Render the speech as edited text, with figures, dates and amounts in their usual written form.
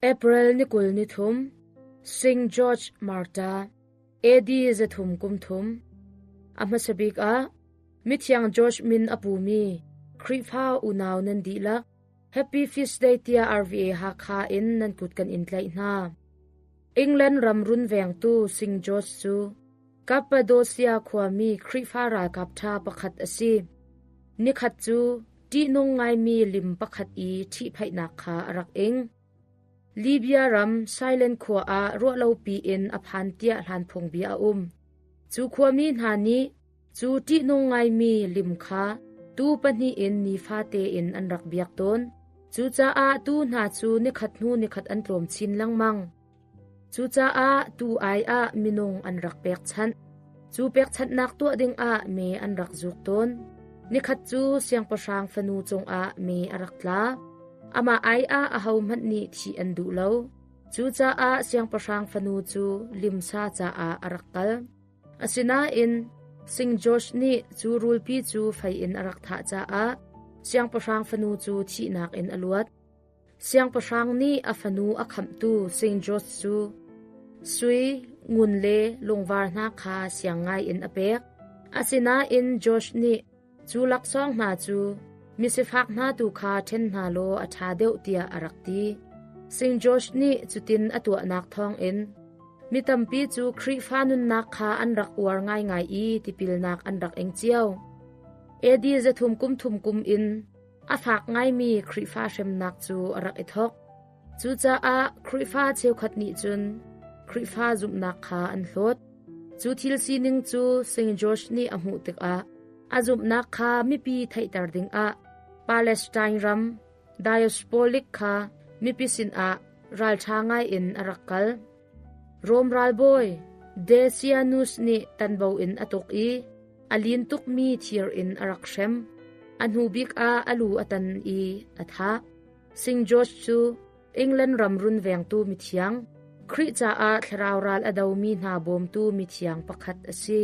April ni 23, St. George Martyr, AD 330. A hmasa bik ah Mithiang George min a pumi Khrihfa unau nan dihlak Happy Feast Day tiah RVA Hakha in nan kut kan in tlaih hna. England ram runvengtu St. George cu Cappadocia khuami Khrihfa ralkap ṭha pakhat a si. Nikhat cu ṭihnung ngaimi lim pakhat i ṭhihphaihnak kha a rak ing. Libya ram Silent khua ah ruahlopi in a phan tiah hlanphung bia a um. Cu khuami hna nih cu ṭihnung ngaimi lim kha tuu pahnih in nifate in an rak biak tawn. Cucaah tuu hna cu nikhat hnu nikhat an tlawm chin lengmang. Cucaah tuu ai ah minung an rak pekchanh. Cu pekchanhnak tuah dingah me an rak zuk tawn. Nikhat cu siangpahrang fanu cungah me a rak tla. Amah ai ah ahohmanh nih thih an duh lo. Cucaah siangpahrang fanu cu limsa caah a rak kal. Asinain Sing George nih cu rulpi cu fei in a rak thah caah siangpahrang fanu cu thihnak in a luat. Siangpahrang nih a fanu a khamhtu Saint George cu sui, ngun le lungvar hna kha siang ngaiin a pek. Asinain George nih cu laksawng hna cu misifak hna tu kha ṭhen hna law a ṭha deuh tiah a rak ti. Saint George nih cutin a tuahnak thawngin mi tampi cu Khrihfa nunnak kha an rak uar ngaingai i tipilnak an rak ing cio. AD 330 kum in A fak ngaimi Khrihfa hremnak cu a rak i thawk. Cucaah Khrihfa cheukhat nih cun Khrihfa zumhnak kha an hlawt. Cu thil sining cu St. George nih a hmuh tikah a zumhnak kha mipi theihter dingah Palestine ram Diospolis kha mipi sinah ralṭha ngaiin a rak kal. Rom ralbawi Decianus nih tanbo in a tuk i A lin tukmi thir in a rak hrem. A hnu bik ah a lu a tan i a thah. St. George cu England ram runvengtu mithiang, Khrih caah thlarau ral a domi hna bawmtu mithiang pakhat a si.